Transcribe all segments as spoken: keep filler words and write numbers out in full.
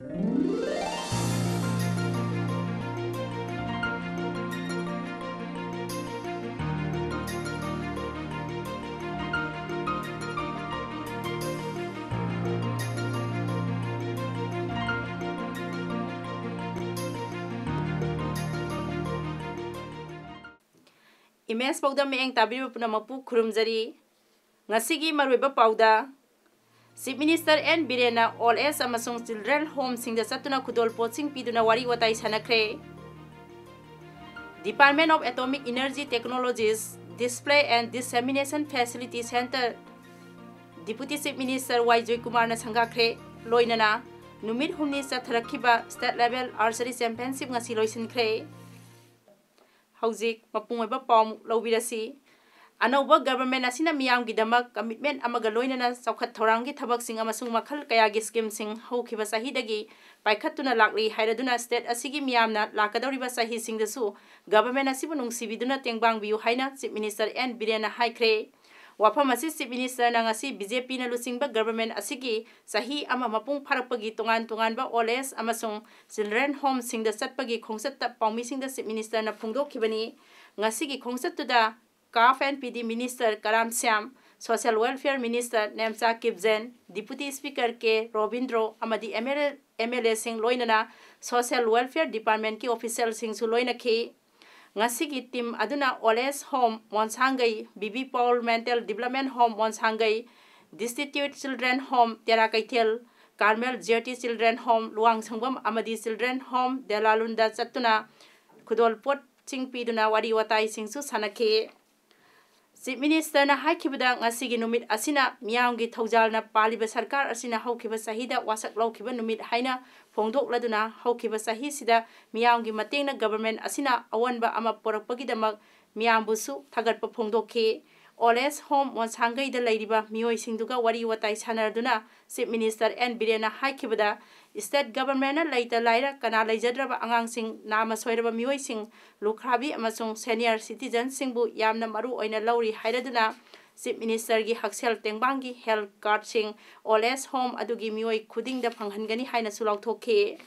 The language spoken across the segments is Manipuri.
ꯏꯃꯦꯖ ꯄꯥꯎꯗꯝ ꯃꯤꯠꯌꯦꯡ ꯇꯥꯕꯤꯔꯤꯕ ꯄꯨꯝꯅꯃꯛꯄꯨ ꯈꯨꯔꯨꯝꯖꯔꯤ꯫ ꯉꯁꯤꯒꯤ ꯃꯔꯨꯑꯣꯏꯕ ꯄꯥꯎꯗ, Chief Minister N ꯕꯤꯔꯦꯟꯅ old age ꯑꯃꯁꯨꯡ children homeꯁꯤꯡꯗ ꯆꯠꯇꯨꯅ ꯈꯨꯗꯣꯜ ꯄꯣꯠꯁꯤꯡ ꯄꯤꯗꯨꯅ ꯋꯥꯔꯤ ꯋꯥꯇꯥꯏ ꯁꯥꯟꯅꯈ꯭ꯔꯦ꯫ Department of Atomic Energy Technologies Display and Dissemination Facility Center Deputy Chief Minister ꯋꯥꯏ ꯖꯣꯏꯀꯨꯃꯥꯔꯅ ꯁꯪꯒꯥꯈ꯭ꯔꯦ꯫ ꯂꯣꯏꯅꯅ ꯅꯨꯃꯤꯠ ꯍꯨꯝꯅꯤ ꯆꯠꯊꯔꯛꯈꯤꯕ State Level Archery Championship ꯉꯁꯤ ꯂꯣꯏꯁꯤꯟꯈ꯭ꯔꯦ꯫ ꯍꯧꯖꯤꯛ ꯃꯄꯨꯡ ꯑꯣꯏꯕ ꯄꯥꯎ ꯑꯃꯨꯛ ꯂꯧꯕꯤꯔꯁꯤ꯫ ꯑꯅꯧꯕ government ꯑꯁꯤꯅ ꯃꯤꯌꯥꯝꯒꯤꯗꯃꯛ commitment ꯑꯃꯒ ꯂꯣꯏꯅꯅ ꯆꯥꯎꯈꯠ ꯊꯧꯔꯥꯡꯒꯤ ꯊꯕꯛꯁꯤꯡ ꯑꯃꯁꯨꯡ ꯃꯈꯜ ꯀꯌꯥꯒꯤ schemeꯁꯤꯡ ꯍꯧꯈꯤꯕ ꯆꯍꯤꯗꯒꯤ ꯄꯥꯏꯈꯠꯇꯨꯅ ꯂꯥꯛꯂꯤ ꯍꯥꯏꯔꯗꯨꯅ state ꯑꯁꯤꯒꯤ ꯃꯤꯌꯥꯝꯅ ꯂꯥꯛꯀꯗꯧꯔꯤꯕ ꯆꯍꯤꯁꯤꯡꯗꯁꯨ government ꯑꯁꯤꯕꯨ ꯅꯨꯡꯁꯤꯕꯤꯗꯨꯅ ꯇꯦꯡꯕꯥꯡꯕꯤꯌꯨ ꯍꯥꯏꯅ Chief Minister N ꯕꯤꯔꯦꯟꯅ ꯍꯥꯏꯈ꯭ꯔꯦ꯫ ꯋꯥꯐꯝ ꯑꯁꯤ Chief Ministerꯅ ꯉꯁꯤ BJPꯅ ꯂꯨꯆꯤꯡꯕ government ꯑꯁꯤꯒꯤ ꯆꯍꯤ ꯑꯃ ꯃꯄꯨꯡ ꯐꯥꯔꯛꯄꯒꯤ ꯇꯣꯉꯥꯟ ꯇꯣꯉꯥꯟꯕ old age ꯑꯃꯁꯨꯡ children homeꯁꯤꯡꯗ ꯆꯠꯄꯒꯤ ꯈꯣꯡꯆꯠꯇ ꯄꯥꯎꯃꯤꯁꯤꯡꯗ Chief Ministerꯅ ꯐꯣꯡꯗꯣꯛꯈꯤꯕꯅꯤ꯫ ꯉꯁꯤꯒꯤ ꯈꯣꯡꯆꯠꯇꯨꯗ CAF and PD Minister Karam Shyam, Social Welfare Minister Nemcha ꯀꯤꯞꯖꯦꯟ, Deputy Speaker ꯀꯦ ꯔꯣꯕꯤꯟꯗ꯭ꯔꯣ ꯑꯃꯗꯤ MLA, MLAꯁꯤꯡ ꯂꯣꯏꯅꯅ Social Welfare Departmentꯀꯤ officialꯁꯤꯡꯁꯨ ꯂꯣꯏꯅꯈꯤ꯫ ꯉꯁꯤꯒꯤ team ꯑꯗꯨꯅ old age home ꯃꯣꯟꯁꯥꯡꯒꯩ, B B Paul Mental Development Home ꯃꯣꯟꯁꯥꯡꯒꯩ, Destitute Children Home ꯇꯦꯔꯥ ꯀꯩꯊꯦꯜ, Carmel Jyoti Children Home ꯂꯨꯋꯥꯡꯁꯪꯕꯝ ꯑꯃꯗꯤ Children Home ꯗꯦꯂꯥꯂꯨꯟꯗ ꯆꯠꯇꯨꯅ ꯈꯨꯗꯣꯜ ꯄꯣꯠꯁꯤꯡ ꯄꯤꯗꯨꯅ ꯋꯥꯔꯤ ꯋꯥꯇꯥꯏꯁꯤꯡꯁꯨ ꯁꯥꯟꯅꯈꯤ꯫ Chief Ministerꯅ ꯍꯥꯏꯈꯤꯕꯗ, ꯉꯁꯤꯒꯤ ꯅꯨꯃꯤꯠ ꯑꯁꯤꯅ ꯃꯤꯌꯥꯝꯒꯤ ꯊꯧꯖꯥꯜꯅ ꯄꯥꯜꯂꯤꯕ ꯁꯔꯀꯥꯔ ꯑꯁꯤꯅ ꯍꯧꯈꯤꯕ ꯆꯍꯤꯗ ꯋꯥꯁꯛ ꯂꯧꯈꯤꯕ ꯅꯨꯃꯤꯠ ꯍꯥꯏꯅ ꯐꯣꯡꯗꯣꯛꯂꯗꯨꯅ, ꯍꯧꯈꯤꯕ ꯆꯍꯤꯁꯤꯗ ꯃꯤꯌꯥꯝꯒꯤ ꯃꯇꯦꯡꯅ government ꯑꯁꯤꯅ ꯑꯑꯣꯟꯕ ꯑꯃ ꯄꯨꯔꯛꯄꯒꯤꯗꯃꯛ ꯃꯤꯌꯥꯝꯕꯨꯁꯨ ꯊꯥꯒꯠꯄ ꯐꯣꯡꯗꯣꯛꯈꯤ꯫ Old age home ꯃꯣꯟꯁꯥꯡꯒꯩꯗ ꯂꯩꯔꯤꯕ ꯃꯤꯑꯣꯏꯁꯤꯡꯗꯨꯒ ꯋꯥꯔꯤ ꯋꯥꯇꯥꯏ ꯁꯥꯟꯅꯗꯨꯅ Chief Minister N ꯕꯤꯔꯦꯟꯅ ꯍꯥꯏꯈꯤꯕꯗ, state governmentꯅ ꯂꯩꯇ ꯂꯥꯏꯔ, ꯀꯅꯥ ꯂꯩꯖꯗ꯭ꯔꯕ ꯑꯉꯥꯡꯁꯤꯡ, ꯅꯥꯃ ꯁꯣꯏꯔꯕ ꯃꯤꯑꯣꯏꯁꯤꯡ, ꯂꯨꯈ꯭ꯔꯥꯕꯤ ꯑꯃꯁꯨꯡ senior citizenꯁꯤꯡꯕꯨ ꯌꯥꯝꯅ ꯃꯔꯨ ꯑꯣꯏꯅ ꯂꯧꯔꯤ ꯍꯥꯏꯔꯗꯨꯅ, Chief Minister ꯒꯤ ꯍꯛꯁꯦꯜ ꯇꯦꯡꯕꯥꯡꯒꯤ health card ꯁꯤꯡ old age home ꯑꯗꯨꯒꯤ ꯃꯤꯑꯣꯏ ꯈꯨꯗꯤꯡꯗ ꯐꯪꯍꯟꯒꯅꯤ ꯍꯥꯏꯅꯁꯨ ꯂꯥꯎꯊꯣꯛꯈꯤ꯫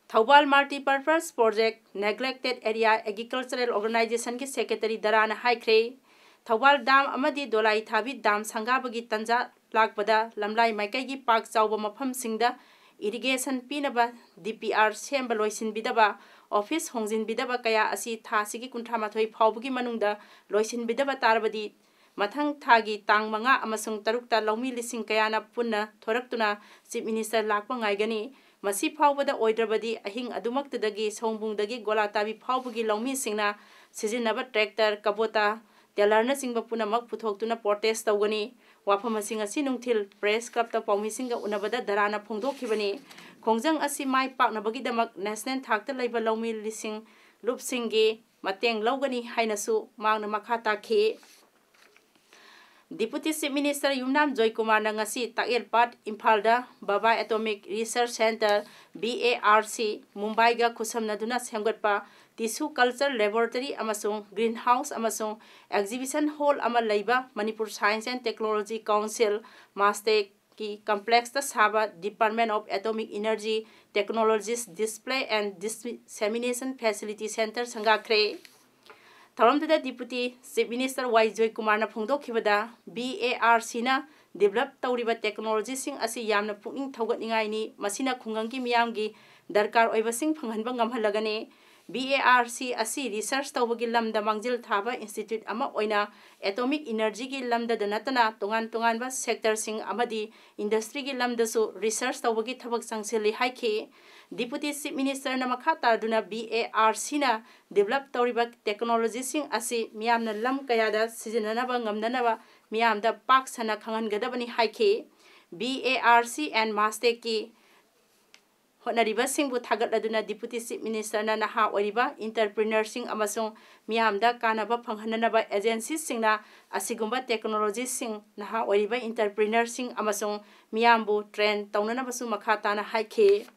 Thoubal Multipurpose Project Neglected Area Agricultural Organization ꯒꯤ Secretary ꯗꯔꯥꯅ ꯍꯥꯏꯈ꯭ꯔꯦ, ꯊꯧꯕꯥꯜ dam ꯑꯃꯗꯤ ꯗꯣꯂꯥꯏ ꯊꯥꯕꯤ dam ꯁꯪꯒꯥꯕꯒꯤ ꯇꯟꯖꯥ ꯂꯥꯛꯄꯗ ꯂꯝꯂꯥꯏ ꯃꯥꯏꯀꯩꯒꯤ ꯄꯥꯛ ꯆꯥꯎꯕ ꯃꯐꯝꯁꯤꯡꯗ irrigation ꯄꯤꯅꯕ D P R ꯁꯦꯝꯕ ꯂꯣꯏꯁꯤꯟꯕꯤꯗꯕ, office ꯍꯣꯡꯖꯤꯟꯕꯤꯗꯕ ꯀꯌꯥ ꯑꯁꯤ ꯊꯥ ꯑꯁꯤꯒꯤ ꯀꯨꯟꯊ꯭ꯔꯥ ꯃꯥꯊꯣꯏ ꯐꯥꯎꯕꯒꯤ ꯃꯅꯨꯡꯗ ꯂꯣꯏꯁꯤꯟꯕꯤꯗꯕ ꯇꯥꯔꯕꯗꯤ ꯃꯊꯪ ꯊꯥꯒꯤ ꯇꯥꯡ ꯃꯉꯥ ꯑꯃꯁꯨꯡ ꯇꯔꯨꯛꯇ ꯂꯧꯃꯤ ꯂꯤꯁꯤꯡ ꯀꯌꯥꯅ ꯄꯨꯟꯅ ꯊꯣꯔꯛꯇꯨꯅ Chief Minister ꯂꯥꯛꯄ ꯉꯥꯏꯒꯅꯤ꯫ ꯃꯁꯤ ꯐꯥꯎꯕꯗ ꯑꯣꯏꯗ꯭ꯔꯕꯗꯤ ꯑꯍꯤꯡ ꯑꯗꯨꯃꯛꯇꯗꯒꯤ ꯁꯣꯝꯕꯨꯡꯗꯒꯤ ꯒꯣꯂꯥꯇꯥꯕꯤ ꯐꯥꯎꯕꯒꯤ ꯂꯧꯃꯤꯁꯤꯡꯅ ꯁꯤꯖꯤꯟꯅꯕ tractor, Kubota, teller ꯅꯆꯤꯡꯕ ꯄꯨꯝꯅꯃꯛ ꯄꯨꯊꯣꯛꯇꯨꯅ protest ꯇꯧꯒꯅꯤ꯫ ꯋꯥꯐꯝꯁꯤꯡ ꯑꯁꯤ ꯅꯨꯡꯊꯤꯜ Press Club ꯇ ꯄꯥꯎꯃꯤꯁꯤꯡꯒ ꯎꯅꯕꯗ ꯗꯔꯥꯅ ꯐꯣꯡꯗꯣꯛꯈꯤꯕꯅꯤ꯫ ꯈꯣꯡꯖꯪ ꯑꯁꯤ ꯃꯥꯏ ꯄꯥꯛꯅꯕꯒꯤꯗꯃꯛ national ꯊꯥꯛꯇ ꯂꯩꯕ ꯂꯧꯃꯤ ꯂꯤꯁꯤꯡ ꯂꯨꯞꯁꯤꯡꯒꯤ ꯃꯇꯦꯡ ꯂꯧꯒꯅꯤ ꯍꯥꯏꯅꯁꯨ ꯃꯍꯥꯛꯅ ꯃꯈꯥ ꯇꯥꯈꯤ꯫ Deputy Chief Minister ꯌꯨꯝꯅꯥꯝ ꯖꯣꯏꯀꯨꯃꯥꯔꯅ ꯉꯁꯤ ꯇꯥꯛꯌꯦꯜꯄꯥꯠ, ꯏꯝꯐꯥꯜꯗ Bhabha Atomic Research Centre, B A R C, ꯃꯨꯝꯕꯥꯏꯒ ꯈꯨꯠꯁꯝꯅꯗꯨꯅ ꯁꯦꯝꯒꯠꯄ tissue culture laboratory ꯑꯃꯁꯨꯡ greenhouse ꯑꯃꯁꯨꯡ exhibition hall ꯑꯃ ꯂꯩꯕ Manipur Science and Technology Council, MASTEC, ꯀꯤ complex ꯇ ꯁꯥꯕ Department of Atomic Energy Technologies Display and Dissemination Facility Centre ꯁꯪꯒꯥꯈ꯭ꯔꯦ꯫ ꯊꯧꯔꯝꯗꯨꯗ Deputy Chief Minister Y ꯖꯣꯏꯀꯨꯃꯥꯔꯅ ꯐꯣꯡꯗꯣꯛꯈꯤꯕꯗ, B A R C ꯅ develop ꯇꯧꯔꯤꯕ technology ꯁꯤꯡ ꯑꯁꯤ ꯌꯥꯝꯅ ꯄꯨꯛꯅꯤꯡ ꯊꯧꯒꯠꯅꯤꯡꯉꯥꯏꯅꯤ, ꯃꯁꯤꯅ ꯈꯨꯡꯒꯪꯒꯤ ꯃꯤꯌꯥꯝꯒꯤ ꯗꯔꯀꯥꯔ ꯑꯣꯏꯕꯁꯤꯡ ꯐꯪꯍꯟꯕ ꯉꯝꯍꯜꯂꯒꯅꯤ꯫ B A R C ꯑꯁꯤ research ꯇꯧꯕꯒꯤ ꯂꯝꯗ ꯃꯥꯡꯖꯤꯜ ꯊꯥꯕ institute ꯑꯃ ꯑꯣꯏꯅ atomic energy ꯒꯤ ꯂꯝꯗꯗ ꯅꯠꯇꯅ ꯇꯣꯉꯥꯟ ꯇꯣꯉꯥꯟꯕ sector ꯁꯤꯡ ꯑꯃꯗꯤ industry ꯒꯤ ꯂꯝꯗꯁꯨ research ꯇꯧꯕꯒꯤ ꯊꯕꯛ ꯆꯪꯁꯤꯜꯂꯤ ꯍꯥꯏꯈꯤ꯫ Deputy Chief Minister ꯅ ꯃꯈꯥ ꯇꯥꯗꯨꯅ B A R C ꯅ develop ꯇꯧꯔꯤꯕ technology ꯁꯤꯡ ꯑꯁꯤ ꯃꯤꯌꯥꯝꯅ ꯂꯝ ꯀꯌꯥꯗ ꯁꯤꯖꯤꯟꯅꯅꯕ ꯉꯝꯅꯅꯕ ꯃꯤꯌꯥꯝꯗ ꯄꯥꯛ ꯁꯟꯅ ꯈꯪꯍꯟꯒꯗꯕꯅꯤ ꯍꯥꯏꯈꯤ꯫ B A R C and MASTEC ꯀꯤ ꯍꯣꯠꯅꯔꯤꯕꯁꯤꯡꯕꯨ ꯊꯥꯒꯠꯂꯗꯨꯅ Deputy Chief Minister ꯅ ꯅꯍꯥ ꯑꯣꯏꯔꯤꯕ entrepreneur ꯁꯤꯡ ꯑꯃꯁꯨꯡ ꯃꯤꯌꯥꯝꯗ ꯀꯥꯟꯅꯕ ꯐꯪꯍꯟꯅꯅꯕ agency ꯁꯤꯡꯅ ꯑꯁꯤꯒꯨꯝꯕ technology ꯁꯤꯡ ꯅꯍꯥ ꯑꯣꯏꯔꯤꯕ entrepreneur ꯁꯤꯡ ꯑꯃꯁꯨꯡ ꯃꯤꯌꯥꯝꯕꯨ train ꯇꯧꯅꯅꯕꯁꯨ ꯃꯈꯥ ꯇꯥꯅ ꯍꯥꯏꯈꯤ꯫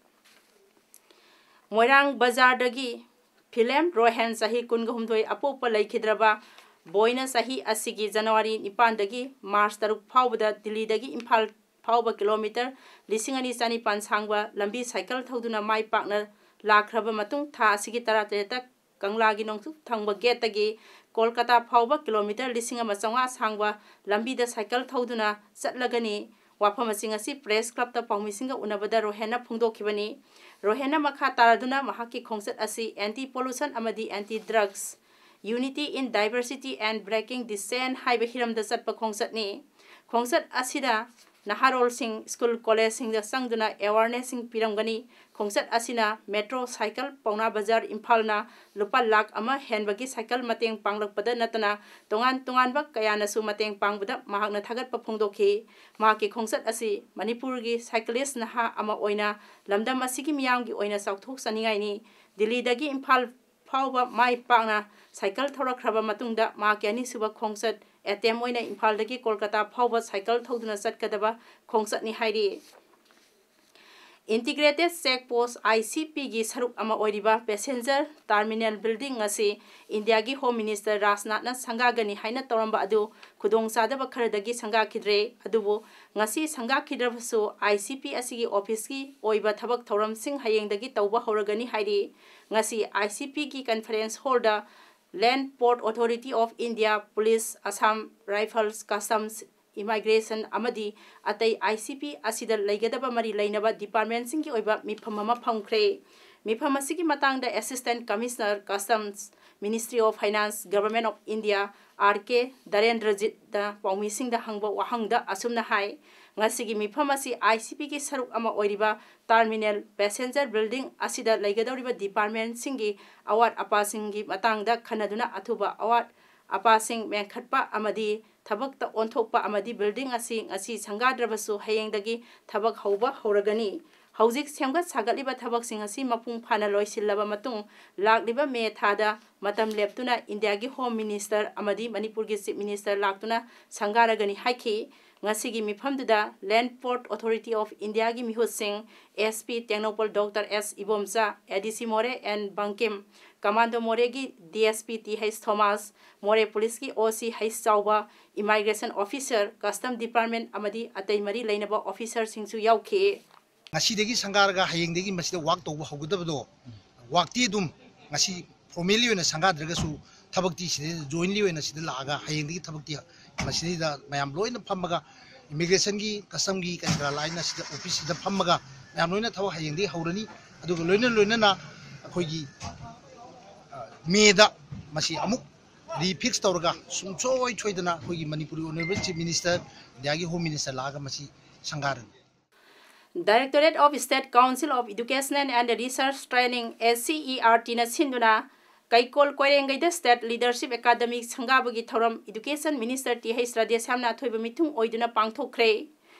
ꯃꯣꯏꯔꯥꯡ ꯕꯖꯥꯔꯗꯒꯤ ꯐꯤꯂꯦꯝ ꯔꯣꯍꯦꯟ, ꯆꯍꯤ ꯀꯨꯟꯒ ꯍꯨꯝꯗꯣꯏ, ꯑꯄꯣꯛꯄ ꯂꯩꯈꯤꯗ꯭ꯔꯕ ꯕꯣꯏꯅ ꯆꯍꯤ ꯑꯁꯤꯒꯤ ꯖꯅꯋꯥꯔꯤ ꯅꯤꯄꯥꯟꯗꯒꯤ ꯃꯥꯔꯆ ꯇꯔꯨꯛ ꯐꯥꯎꯕꯗ ꯗꯤꯜꯂꯤꯗꯒꯤ ꯏꯝꯐꯥꯜ ꯐꯥꯎꯕ ꯀꯤꯂꯣꯃꯤꯇꯔ ꯂꯤꯁꯤꯡ ꯑꯅꯤ ꯆꯅꯤꯄꯥꯟ ꯁꯥꯡꯕ ꯂꯝꯕꯤ ꯁꯥꯏꯀꯜ ꯊꯧꯗꯨꯅ ꯃꯥꯏ ꯄꯥꯛꯅ ꯂꯥꯛꯈ꯭ꯔꯕ ꯃꯇꯨꯡ, ꯊꯥ ꯑꯁꯤꯒꯤ ꯇꯔꯥꯇꯔꯦꯠꯇ ꯀꯪꯂꯥꯒꯤ ꯅꯣꯡꯆꯨꯞ ꯊꯪꯕ ꯒꯦꯠꯇꯒꯤ ꯀꯣꯜꯀꯇꯥ ꯐꯥꯎꯕ ꯀꯤꯂꯣꯃꯤꯇꯔ ꯂꯤꯁꯤꯡ ꯑꯃ ꯆꯥꯝꯃꯉꯥ ꯁꯥꯡꯕ ꯂꯝꯕꯤꯗ ꯁꯥꯏꯀꯜ ꯊꯧꯗꯨꯅ ꯆꯠꯂꯒꯅꯤ꯫ ꯋꯥꯐꯝ ꯑꯁꯤ ꯉꯁꯤ ꯄ꯭ꯔꯦꯁ ꯀ꯭ꯂꯕꯇ ꯄꯥꯎꯃꯤꯁꯤꯡꯒ ꯎꯅꯕꯗ ꯔꯣꯍꯦꯟꯅ ꯐꯣꯡꯗꯣꯛꯈꯤꯕꯅꯤ꯫ ꯔꯣꯍꯦꯟꯅ ꯃꯈꯥ ꯇꯥꯔꯗꯨꯅ ꯃꯍꯥꯛꯀꯤ ꯈꯣꯡꯆꯠ ꯑꯁꯤ anti pollution ꯑꯃꯗꯤ anti drugs, unity in diversity and breaking the chain ꯍꯥꯏꯕ ꯍꯤꯔꯝꯗ ꯆꯠꯄ ꯈꯣꯡꯆꯠꯅꯤ꯫ ꯈꯣꯡꯆꯠ ꯑꯁꯤꯗ ꯅꯍꯥꯔꯣꯜꯁꯤꯡ ꯁ꯭ꯀꯨꯜ ꯀꯣꯂꯦꯖꯁꯤꯡꯗ ꯆꯪꯗꯨꯅ ꯑꯦꯋꯥꯔꯅꯦꯁꯁꯤꯡ ꯄꯤꯔꯝꯒꯅꯤ꯫ ꯈꯣꯡꯆꯠ ꯑꯁꯤꯅ ꯃꯦꯇ꯭ꯔꯣ ꯁꯥꯏꯀꯜ ꯄꯥꯎꯅꯥ ꯕꯖꯥꯔ ꯏꯝꯐꯥꯜꯅ ꯂꯨꯄꯥ ꯂꯥꯈ ꯑꯃ ꯍꯦꯟꯕꯒꯤ ꯁꯥꯏꯀꯜ ꯃꯇꯦꯡ ꯄꯥꯡꯂꯛꯄꯗ ꯅꯠꯇꯅ ꯇꯣꯉꯥꯟ ꯇꯣꯉꯥꯟꯕ ꯀꯌꯥꯅꯁꯨ ꯃꯇꯦꯡ ꯄꯥꯡꯕꯗ ꯃꯍꯥꯛꯅ ꯊꯥꯒꯠꯄ ꯐꯣꯡꯗꯣꯛꯈꯤ꯫ ꯃꯍꯥꯛꯀꯤ ꯈꯣꯡꯆꯠ ꯑꯁꯤ ꯃꯅꯤꯄꯨꯔꯒꯤ ꯁꯥꯏꯀꯂꯤꯁ ꯅꯍꯥ ꯑꯃ ꯑꯣꯏꯅ ꯂꯝꯗꯝ ꯑꯁꯤꯒꯤ ꯃꯤꯌꯥꯝꯒꯤ ꯑꯣꯏꯅ ꯆꯥꯎꯊꯣꯛꯆꯅꯤꯡꯉꯥꯏꯅꯤ꯫ ꯗꯤꯜꯂꯤꯗꯒꯤ ꯏꯝꯐꯥꯜ ꯐꯥꯎꯕ ꯃꯥꯏ ꯄꯥꯛꯅ ꯁꯥꯏꯀꯜ ꯊꯧꯔꯛꯈ꯭ꯔꯕ ꯃꯇꯨꯡꯗ ꯃꯍꯥꯛꯀꯤ ꯑꯅꯤꯁꯨꯕ ꯈꯣꯡꯆꯠ ꯑꯦꯇꯦꯝ ꯑꯣꯏꯅ ꯏꯝꯐꯥꯜꯗꯒꯤ ꯀꯣꯜꯀꯇꯥ ꯐꯥꯎꯕ ꯁꯥꯏꯀꯜ ꯊꯧꯗꯨꯅ ꯆꯠꯀꯗꯕ ꯈꯣꯡꯆꯠꯅꯤ ꯍꯥꯏꯔꯤ꯫ Integrated Check Post, I C P ꯒꯤ ꯁꯔꯨꯛ ꯑꯃ ꯑꯣꯏꯔꯤꯕ passenger terminal building ꯑꯁꯤ ꯏꯟꯗꯤꯌꯥꯒꯤ Home Minister ꯔꯥꯖꯅꯥꯊꯅ ꯁꯪꯒꯥꯒꯅꯤ ꯍꯥꯏꯅ ꯇꯧꯔꯝꯕ ꯑꯗꯨ ꯈꯨꯗꯣꯡꯆꯥꯗꯕ ꯈꯔꯗꯒꯤ ꯁꯪꯒꯥꯈꯤꯗ꯭ꯔꯦ꯫ ꯑꯗꯨꯕꯨ ꯉꯁꯤ ꯁꯪꯒꯥꯈꯤꯗ꯭ꯔꯕꯁꯨ, I C P ꯑꯁꯤꯒꯤ ꯑꯣꯐꯤꯁꯀꯤ ꯑꯣꯏꯕ ꯊꯕꯛ ꯊꯧꯔꯝꯁꯤꯡ ꯍꯌꯦꯡꯗꯒꯤ ꯇꯧꯕ ꯍꯧꯔꯒꯅꯤ ꯍꯥꯏꯔꯤ꯫ ꯉꯁꯤ I C P ꯒꯤ conference hall the Land Port Authority of India, Police, Assam Rifles, Customs, Immigration ꯑꯃꯗꯤ ꯑꯇꯩ I C P ꯑꯁꯤꯗ ꯂꯩꯒꯗꯕ ꯃꯔꯤ ꯂꯩꯅꯕ department ꯁꯤꯡꯒꯤ ꯑꯣꯏꯕ ꯃꯤꯐꯝ ꯑꯃ ꯐꯝꯈ꯭ꯔꯦ꯫ ꯃꯤꯐꯝ ꯑꯁꯤꯒꯤ ꯃꯇꯥꯡꯗ Assistant Commissioner Customs, Ministry of Finance, Government of India, R K ꯙꯔꯦꯟꯗ꯭ꯔꯖꯤꯠꯅ ꯄꯥꯎꯃꯤꯁꯤꯡꯗ ꯍꯪꯕ ꯋꯥꯍꯪꯗ ꯑꯁꯨꯝꯅ ꯍꯥꯏ, ꯉꯁꯤꯒꯤ ꯃꯤꯐꯝ ꯑꯁꯤ I C P ꯒꯤ ꯁꯔꯨꯛ ꯑꯃ ꯑꯣꯏꯔꯤꯕ terminal passenger building ꯑꯁꯤꯗ ꯂꯩꯒꯗꯧꯔꯤꯕ department ꯁꯤꯡꯒꯤ ꯑꯋꯥꯠ ꯑꯄꯥꯁꯤꯡꯒꯤ ꯃꯇꯥꯡꯗ ꯈꯟꯅꯗꯨꯅ ꯑꯊꯨꯕ ꯑꯋꯥꯠ ꯑꯄꯥꯁꯤꯡ ꯃꯦꯟꯈꯠꯄ ꯑꯃꯗꯤ ꯊꯕꯛꯇ ꯑꯣꯟꯊꯣꯛꯄ ꯑꯃꯗꯤ building ꯑꯁꯤ ꯉꯁꯤ ꯁꯪꯒꯥꯗ꯭ꯔꯕꯁꯨ ꯍꯌꯦꯡꯗꯒꯤ ꯊꯕꯛ ꯍꯧꯕ ꯍꯧꯔꯒꯅꯤ꯫ ꯍꯧꯖꯤꯛ ꯁꯦꯝꯒꯠ ꯁꯥꯒꯠꯂꯤꯕ ꯊꯕꯛꯁꯤꯡ ꯑꯁꯤ ꯃꯄꯨꯡ ꯐꯥꯅ ꯂꯣꯏꯁꯤꯜꯂꯕ ꯃꯇꯨꯡ, ꯂꯥꯛꯂꯤꯕ ꯃꯦ ꯊꯥꯗ ꯃꯇꯝ ꯂꯦꯞꯇꯨꯅ ꯏꯟꯗꯤꯌꯥꯒꯤ Home Minister ꯑꯃꯗꯤ ꯃꯅꯤꯄꯨꯔꯒꯤ Chief Minister ꯂꯥꯛꯇꯨꯅ ꯁꯪꯒꯥꯔꯒꯅꯤ ꯍꯥꯏꯈꯤ꯫ ꯉꯁꯤꯒꯤ ꯃꯤꯐꯝꯗꯨꯗ Land Port Authority of Indiaꯒꯤ ꯃꯤꯍꯨꯠꯁꯤꯡ, S P Tengnoupal Doctor S Ibomcha, A D C ꯃꯣꯔꯦ N ꯕꯪꯀꯤꯝ, Commando ꯃꯣꯔꯦꯒꯤ D S P T H Thomas, ꯃꯣꯔꯦ ꯄꯨꯂꯤꯁꯀꯤ O C H ꯆꯥꯎꯕ, Immigration Officer, Custom Department ꯑꯃꯗꯤ ꯑꯇꯩ ꯃꯔꯤ ꯂꯩꯅꯕ officerꯁꯤꯡꯁꯨ ꯌꯥꯎꯈꯤ꯫ ꯉꯁꯤꯗꯒꯤ ꯁꯪꯒꯥꯔꯒ ꯍꯌꯦꯡꯗꯒꯤ ꯃꯁꯤꯗ work ꯇꯧꯕ ꯍꯧꯒꯗꯕꯗꯣ, workꯇꯤ ꯑꯗꯨꯝ ꯉꯁꯤ formally ꯑꯣꯏꯅ ꯁꯪꯒꯥꯗ꯭ꯔꯒꯁꯨ ꯊꯕꯛꯇꯤ ꯁꯤꯗꯩꯗ jointly ꯑꯣꯏꯅ ꯁꯤꯗ ꯂꯥꯛꯑꯒ ꯍꯌꯦꯡꯗꯒꯤ ꯊꯕꯛꯇꯤ ꯃꯁꯤꯗꯩꯗ ꯃꯌꯥꯝ ꯂꯣꯏꯅ ꯐꯝꯃꯒ immigrationꯒꯤ customꯒꯤ ꯀꯔꯤ ꯀꯔꯥ line ꯑꯁꯤꯗ officeꯁꯤꯗ ꯐꯝꯃꯒ ꯃꯌꯥꯝ ꯂꯣꯏꯅ ꯊꯕꯛ ꯍꯌꯦꯡꯗꯒꯤ ꯍꯧꯔꯅꯤ꯫ ꯑꯗꯨꯒ ꯂꯣꯏꯅ ꯂꯣꯏꯅꯅ ꯑꯩꯈꯣꯏꯒꯤ, ꯑ, Mayꯗ ꯃꯁꯤ ꯑꯃꯨꯛ refix ꯇꯧꯔꯒ ꯁꯨꯡꯁꯣꯏ ꯁꯣꯏꯗꯅ ꯑꯩꯈꯣꯏꯒꯤ ꯃꯅꯤꯄꯨꯔꯒꯤ Honourable Chief Minister, ꯏꯟꯗꯤꯌꯥꯒꯤ Home Minister ꯂꯥꯛꯑꯒ ꯃꯁꯤ ꯁꯪꯒꯥꯔꯅꯤ꯫ Directorate of State Council of Educational and Research Training, S C E R Tꯅ ꯁꯤꯟꯗꯨꯅ ꯀꯩꯀꯣꯜ ꯀꯣꯏꯔꯦꯡꯒꯩꯗ State Leadership Academy ꯁꯪꯒꯥꯕꯒꯤ ꯊꯧꯔꯝ Education Minister T H ꯔꯥꯙꯦꯁ꯭ꯌꯥꯝꯅ ꯑꯊꯣꯏꯕ ꯃꯤꯊꯨꯡ ꯑꯣꯏꯗꯨꯅ ꯄꯥꯡꯊꯣꯛꯈ꯭ꯔꯦ꯫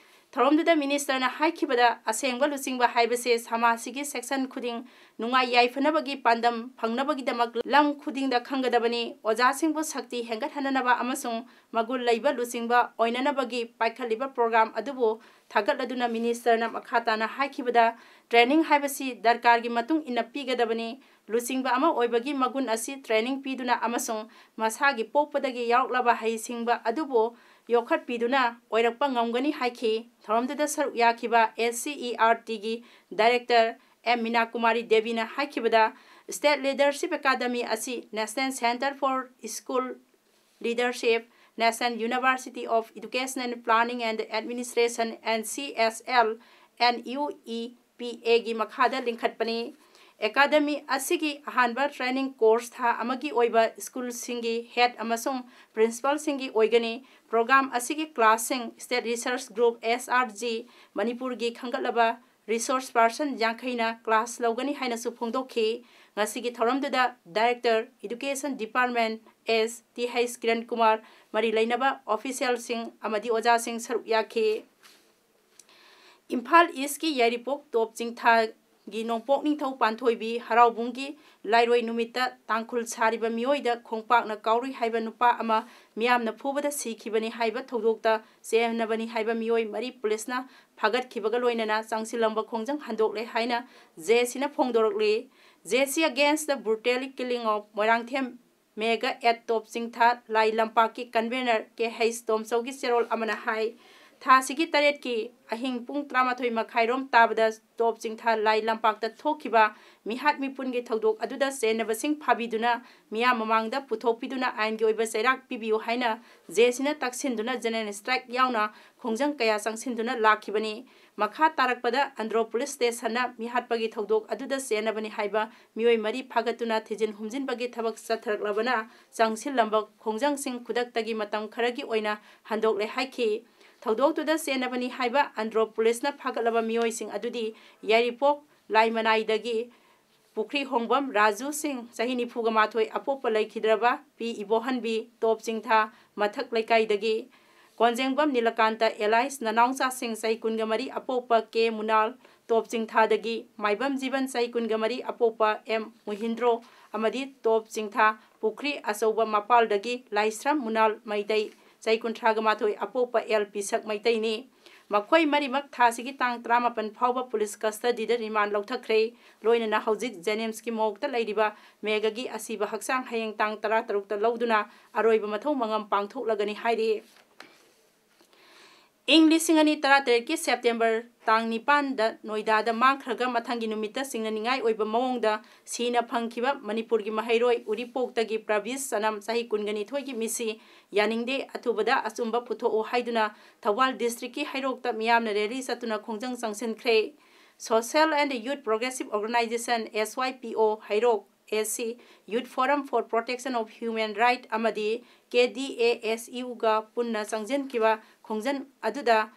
ꯊꯧꯔꯝꯗꯨꯗ ministerꯅ ꯍꯥꯏꯈꯤꯕꯗ, ꯑꯁꯦꯡꯕ ꯂꯨꯆꯤꯡꯕ ꯍꯥꯏꯕꯁꯦ ꯁꯃꯥꯖꯁꯤꯒꯤ section ꯈꯨꯗꯤꯡ ꯅꯨꯡꯉꯥꯏ ꯌꯥꯏꯐꯅꯕꯒꯤ ꯄꯥꯟꯗꯝ ꯐꯪꯅꯕꯒꯤꯗꯃꯛ ꯂꯝ ꯈꯨꯗꯤꯡꯗ ꯈꯪꯒꯗꯕꯅꯤ꯫ ꯑꯣꯖꯥꯁꯤꯡꯕꯨ ꯁꯛꯇꯤ ꯍꯦꯟꯒꯠꯍꯟꯅꯅꯕ ꯑꯃꯁꯨꯡ ꯃꯒꯨꯟ ꯂꯩꯕ ꯂꯨꯆꯤꯡꯕ ꯑꯣꯏꯅꯅꯕꯒꯤ ꯄꯥꯏꯈꯠꯂꯤꯕ program ꯑꯗꯨꯕꯨ ꯊꯥꯒꯠꯂꯗꯨꯅ ministerꯅ ꯃꯈꯥ ꯇꯥꯅ ꯍꯥꯏꯈꯤꯕꯗ, training ꯍꯥꯏꯕꯁꯤ ꯗꯔꯀꯥꯔꯒꯤ ꯃꯇꯨꯡ ꯏꯟꯅ ꯄꯤꯒꯗꯕꯅꯤ꯫ ꯂꯨꯆꯤꯡꯕ ꯑꯃ ꯑꯣꯏꯕꯒꯤ ꯃꯒꯨꯟ ꯑꯁꯤ training ꯄꯤꯗꯨꯅ ꯑꯃꯁꯨꯡ ꯃꯁꯥꯒꯤ ꯄꯣꯛꯄꯗꯒꯤ ꯌꯥꯎꯔꯛꯂꯕ ꯍꯩꯁꯤꯡꯕ ꯑꯗꯨꯕꯨ ꯌꯣꯛꯈꯠꯄꯤꯗꯨꯅ ꯑꯣꯏꯔꯛꯄ ꯉꯝꯒꯅꯤ ꯍꯥꯏꯈꯤ꯫ ꯊꯧꯔꯝꯗꯨꯗ ꯁꯔꯨꯛ ꯌꯥꯈꯤꯕ S C E R Tꯒꯤ Director M ꯃꯤꯅꯥ ꯀꯨꯃꯥꯔꯤ ꯗꯦꯕꯤꯅ ꯍꯥꯏꯈꯤꯕꯗ, State Leadership Academy ꯑꯁꯤ National Centre for School Leadership, National University of Educational Planning and Administration, N C S L, N U E P Aꯒꯤ ꯃꯈꯥꯗ ꯂꯤꯡꯈꯠꯄꯅꯤ꯫ Academy ꯑꯁꯤꯒꯤ ꯑꯍꯥꯟꯕ training course ꯊꯥ ꯑꯃꯒꯤ ꯑꯣꯏꯕ schoolꯁꯤꯡꯒꯤ head ꯑꯃꯁꯨꯡ principalꯁꯤꯡꯒꯤ ꯑꯣꯏꯒꯅꯤ꯫ Program ꯑꯁꯤꯒꯤ classꯁꯤꯡ State Research Group, S R G, ꯃꯅꯤꯄꯨꯔꯒꯤ ꯈꯟꯒꯠꯂꯕ resource person ꯌꯥꯡꯈꯩꯅ class ꯂꯧꯒꯅꯤ ꯍꯥꯏꯅꯁꯨ ꯐꯣꯡꯗꯣꯛꯈꯤ꯫ ꯉꯁꯤꯒꯤ ꯊꯧꯔꯝꯗꯨꯗ Director, Education Department, S T H Kiran Kumar, ꯃꯔꯤ ꯂꯩꯅꯕ officialꯁꯤꯡ ꯑꯃꯗꯤ ꯑꯣꯖꯥꯁꯤꯡ ꯁꯔꯨꯛ ꯌꯥꯈꯤ꯫ ꯏꯝꯐꯥꯜ Eastꯀꯤ ꯌꯥꯏꯔꯤꯄꯣꯛ ꯇꯣꯞ ꯆꯤꯡꯊꯥ ꯒꯤ ꯅꯣꯡꯄꯣꯛ ꯅꯤꯡꯊꯧ ꯄꯥꯟꯊꯣꯏꯕꯤ ꯍꯔꯥꯎꯕꯨꯡꯒꯤ ꯂꯥꯏꯔꯣꯏ ꯅꯨꯃꯤꯠꯇ ꯇꯥꯡꯈꯨꯜ ꯁꯥꯔꯤꯕ ꯃꯤꯑꯣꯏꯗ ꯈꯣꯡꯄꯥꯛꯅ ꯀꯥꯎꯔꯨꯏ ꯍꯥꯏꯕ ꯅꯨꯄꯥ ꯑꯃ ꯃꯤꯌꯥꯝꯅ ꯐꯨꯕꯗ ꯁꯤꯈꯤꯕꯅꯤ ꯍꯥꯏꯕ ꯊꯧꯗꯣꯛꯇ ꯆꯦꯟꯅꯕꯅꯤ ꯍꯥꯏꯕ ꯃꯤꯑꯣꯏ ꯃꯔꯤ ꯄꯨꯂꯤꯁꯅ ꯐꯥꯒꯠꯈꯤꯕꯒ ꯂꯣꯏꯅꯅ ꯆꯪꯁꯤꯜꯂꯝꯕ ꯈꯣꯡꯖꯪ ꯍꯟꯗꯣꯛꯂꯦ ꯍꯥꯏꯅ J C ꯅ ꯐꯣꯡꯗꯣꯔꯛꯂꯤ꯫ J C against the brutality killing of Moirangthem Mega at top ꯆꯤꯡꯊꯥ Lai ꯂꯝꯄꯥꯛꯀꯤ convener K H ꯇꯣꯝꯆꯧꯒꯤ ꯆꯦꯔꯣꯜ ꯑꯃꯅ ꯍꯥꯏ, ꯊꯥꯁꯤꯒꯤ ꯇꯔꯦꯠꯀꯤ ꯑꯍꯤꯡ ꯄꯨꯡ ꯇꯔꯥꯃꯥꯊꯣꯏ ꯃꯈꯥꯏꯔꯣꯝ ꯇꯥꯕꯗ ꯇꯣꯞ ꯆꯤꯡꯊꯥ ꯂꯥꯏ ꯂꯝꯄꯥꯛꯇ ꯊꯣꯛꯈꯤꯕ ꯃꯤꯍꯥꯠ ꯃꯤꯄꯨꯟꯒꯤ ꯊꯧꯗꯣꯛ ꯑꯗꯨꯗ ꯆꯦꯟꯅꯕꯁꯤꯡ ꯐꯥꯕꯤꯗꯨꯅ ꯃꯤꯌꯥꯝ ꯃꯃꯥꯡꯗ ꯄꯨꯊꯣꯛꯄꯤꯗꯨꯅ ꯑꯥꯏꯟꯒꯤ ꯑꯣꯏꯕ ꯆꯩꯔꯥꯛ ꯄꯤꯕꯤꯌꯨ ꯍꯥꯏꯅ J C ꯅ ꯇꯛꯁꯤꯟꯗꯨꯅ general strike ꯌꯥꯎꯅ ꯈꯣꯡꯖꯪ ꯀꯌꯥ ꯆꯪꯁꯤꯟꯗꯨꯅ ꯂꯥꯛꯈꯤꯕꯅꯤ꯫ ꯃꯈꯥ ꯇꯥꯔꯛꯄꯗ ꯑꯟꯗ꯭ꯔꯣ police station ꯅ ꯃꯤꯍꯥꯠꯄꯒꯤ ꯊꯧꯗꯣꯛ ꯑꯗꯨꯗ ꯆꯦꯟꯅꯕꯅꯤ ꯍꯥꯏꯕ ꯃꯤꯑꯣꯏ ꯃꯔꯤ ꯐꯥꯒꯠꯇꯨꯅ ꯊꯤꯖꯤꯟ ꯍꯨꯝꯖꯤꯟꯕꯒꯤ ꯊꯕꯛ ꯆꯠꯊꯔꯛꯂꯕꯅ ꯆꯪꯁꯤꯜꯂꯝꯕ ꯈꯣꯡꯖꯪꯁꯤꯡ ꯈꯨꯗꯛꯇꯒꯤ ꯃꯇꯝ ꯈꯔꯒꯤ ꯑꯣꯏꯅ ꯍꯟꯗꯣꯛꯂꯦ ꯍꯥꯏꯈꯤ꯫ ꯊꯧꯗꯣꯛꯇꯨꯗ ꯆꯦꯟꯅꯕꯅꯤ ꯍꯥꯏꯕ ꯑꯟꯗ꯭ꯔꯣ police ꯅ ꯐꯥꯒꯠꯂꯕ ꯃꯤꯑꯣꯏꯁꯤꯡ ꯑꯗꯨꯗꯤ ꯌꯥꯏꯔꯤꯄꯣꯛ ꯂꯥꯏꯃꯅꯥꯏꯗꯒꯤ ꯄꯨꯈ꯭ꯔꯤ ꯍꯣꯡꯕꯝ ꯔꯥꯖꯨ ꯁꯤꯡ, ꯆꯍꯤ ꯅꯤꯐꯨꯒ ꯃꯥꯊꯣꯏ, ꯑꯄꯣꯛꯄ ꯂꯩꯈꯤꯗ꯭ꯔꯕ ꯄꯤ ꯏꯕꯣꯍꯟꯕꯤ, ꯇꯣꯞ ꯆꯤꯡꯊꯥ ꯃꯊꯛ ꯂꯩꯀꯥꯏꯗꯒꯤ, ꯀꯣꯟꯖꯦꯡꯕꯝ ꯅꯤꯂꯀꯥꯟꯇ alias ꯅꯅꯥꯎꯆꯥꯁꯤꯡ, ꯆꯍꯤ ꯀꯨꯟꯒ ꯃꯔꯤ, ꯑꯄꯣꯛꯄ ꯀꯦ ꯃꯨꯅꯥꯜ, ꯇꯣꯞ ꯆꯤꯡꯊꯥꯗꯒꯤ, ꯃꯥꯏꯕꯝ ꯖꯤꯕꯟ, ꯆꯍꯤ ꯀꯨꯟꯒ ꯃꯔꯤ, ꯑꯄꯣꯛꯄ ꯑꯦꯝ ꯃꯨꯍꯤꯟꯗ꯭ꯔꯣ ꯑꯃꯗꯤ ꯇꯣꯞ ꯆꯤꯡꯊꯥ ꯄꯨꯈ꯭ꯔꯤ ꯑꯆꯧꯕ ꯃꯄꯥꯜꯗꯒꯤ ꯂꯥꯏꯁ꯭ꯔꯝ ꯃꯨꯅꯥꯜ ꯃꯩꯇꯩ, ꯆꯍꯤ ꯀꯨꯟꯊ꯭ꯔꯥꯒ ꯃꯥꯊꯣꯏ, ꯑꯄꯣꯛꯄ ꯑꯦꯜ ꯄꯤꯁꯛ ꯃꯩꯇꯩꯅꯤ꯫ ꯃꯈꯣꯏ ꯃꯔꯤꯃꯛ ꯊꯥꯁꯤꯒꯤ ꯇꯥꯡ ꯇꯔꯥꯃꯥꯄꯟ ꯐꯥꯎꯕ police custody ꯗ remand ꯂꯧꯊꯈ꯭ꯔꯦ꯫ ꯂꯣꯏꯅꯅ ꯍꯧꯖꯤꯛ ꯖꯦꯅꯤꯝꯁꯀꯤ ꯃꯣꯔꯒꯇ ꯂꯩꯔꯤꯕ ꯃꯦꯒꯒꯤ ꯑꯁꯤꯕ ꯍꯛꯆꯥꯡ ꯍꯌꯦꯡ ꯇꯥꯡ ꯇꯔꯥꯇꯔꯨꯛꯇ ꯂꯧꯗꯨꯅ ꯑꯔꯣꯏꯕ ꯃꯊꯧ ꯃꯉꯝ ꯄꯥꯡꯊꯣꯛꯂꯒꯅꯤ ꯍꯥꯏꯔꯤ꯫ ꯏꯪ ꯂꯤꯁꯤꯡ ꯑꯅꯤ ꯇꯔꯥꯇꯔꯦꯠꯀꯤ ꯁꯦꯞꯇꯦꯝꯕꯔ ꯇꯥꯡ ꯅꯤꯄꯥꯟꯗ ꯅꯣꯏꯗꯥꯗ ꯃꯥꯡꯈ꯭ꯔꯒ ꯃꯊꯪꯒꯤ ꯅꯨꯃꯤꯠꯇ ꯆꯤꯡꯅꯅꯤꯡꯉꯥꯏ ꯑꯣꯏꯕ ꯃꯑꯣꯡꯗ ꯁꯤꯅ ꯐꯪꯈꯤꯕ ꯃꯅꯤꯄꯨꯔꯒꯤ ꯃꯍꯩꯔꯣꯏ ꯎꯔꯤꯄꯣꯛꯇꯒꯤ ꯄ꯭ꯔꯕꯤꯁ ꯁꯅꯝ, ꯆꯍꯤ ꯀꯨꯟꯒ ꯅꯤꯊꯣꯏꯒꯤ ꯃꯤꯁꯤ ꯌꯥꯅꯤꯡꯗꯦ, ꯑꯊꯨꯕꯗ ꯑꯆꯨꯝꯕ ꯄꯨꯊꯣꯛꯎ ꯍꯥꯏꯗꯨꯅ ꯊꯧꯕꯥꯜ district ꯀꯤ ꯍꯩꯔꯣꯛꯇ ꯃꯤꯌꯥꯝꯅ rally ꯆꯠꯇꯨꯅ ꯈꯣꯡꯖꯪ ꯆꯪꯁꯤꯟꯈ꯭ꯔꯦ꯫ Social and Youth Progressive Organisation, S Y P O, Heirok, A C, Youth Forum for Protection of Human Right ꯑꯃꯗꯤ K D A S U ꯒ ꯄꯨꯟꯅ ꯆꯪꯁꯤꯟꯈꯤꯕ ꯈꯣꯡꯖꯪ ꯑꯗꯨꯗ